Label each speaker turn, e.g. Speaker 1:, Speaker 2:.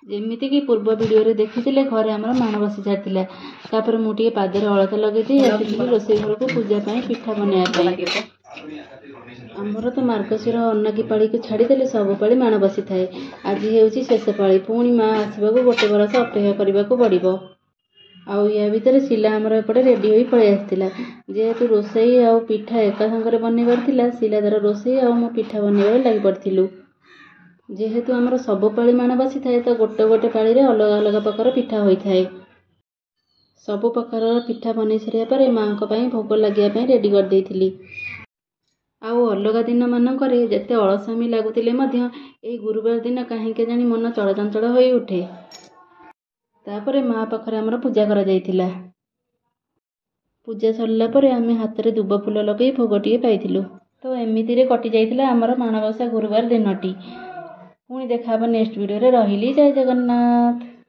Speaker 1: ଯେମିତିକି ପୂର୍ବ ଭିଡ଼ିଓରେ ଦେଖିଥିଲେ, ଘରେ ଆମର ମାଣ ବସି ସାରିଥିଲା। ତାପରେ ମୁଁ ଟିକେ ପାଦରେ ଅଳତା ଲଗେଇ ଦେଇ ଆସିଥିଲି ରୋଷେଇ ଘରକୁ ପୂଜା ପାଇଁ ପିଠା ବନେଇବା ପାଇଁ। ଆମର ତ ମାର୍ଗଶିର ଅନାକି ପାଳିକୁ ଛାଡ଼ିଦେଲେ ସବୁ ପାଳି ମାଣ ବସିଥାଏ। ଆଜି ହେଉଛି ଶେଷ ପାଳି, ପୁଣି ମା ଆସିବାକୁ ଗୋଟେ ବରଷ ଅପେକ୍ଷା କରିବାକୁ ପଡ଼ିବ। ଆଉ ୟା ଭିତରେ ଶିଲା ଆମର ଏପଟେ ରେଡ଼ି ହୋଇ ପଳେଇ ଆସିଥିଲା। ଯେହେତୁ ରୋଷେଇ ଆଉ ପିଠା ଏକା ସାଙ୍ଗରେ ବନେଇବାର ଥିଲା, ଶିଲା ତାର ରୋଷେଇ ଆଉ ମୁଁ ପିଠା ବନେଇବାରେ ଲାଗି ପଡ଼ିଥିଲୁ। ଯେହେତୁ ଆମର ସବୁ ପାଳି ମାଣ ବସିଥାଏ, ତ ଗୋଟେ ଗୋଟେ ପାଳିରେ ଅଲଗା ଅଲଗା ପ୍ରକାର ପିଠା ହୋଇଥାଏ। ସବୁ ପ୍ରକାରର ପିଠା ବନେଇ ସାରିବା ପରେ ମାଆଙ୍କ ପାଇଁ ଭୋଗ ଲାଗିବା ପାଇଁ ରେଡ଼ି କରିଦେଇଥିଲି। ଆଉ ଅଲଗା ଦିନମାନଙ୍କରେ ଯେତେ ଅଳସୁଆମି ଲାଗୁଥିଲେ ମଧ୍ୟ ଏଇ ଗୁରୁବାର ଦିନ କାହିଁକି କେଜାଣି ମନ ଚଳଚଞ୍ଚଳ ହୋଇ ଉଠେ। ତାପରେ ମା ପାଖରେ ଆମର ପୂଜା କରାଯାଇଥିଲା। ପୂଜା ସରିଲା ପରେ ଆମେ ହାତରେ ଦୁବ ଫୁଲ ଲଗେଇ ଭୋଗ ଟିକେ ପାଇଥିଲୁ। ତ ଏମିତିରେ କଟି ଯାଇଥିଲା ଆମର ମାଣବସା ଗୁରୁବାର ଦିନଟି। ପୁଣି ଦେଖା ହେବ ନେକ୍ସଟ ଭିଡ଼ିଓରେ। ରହିଲି, ଜୟ ଜଗନ୍ନାଥ।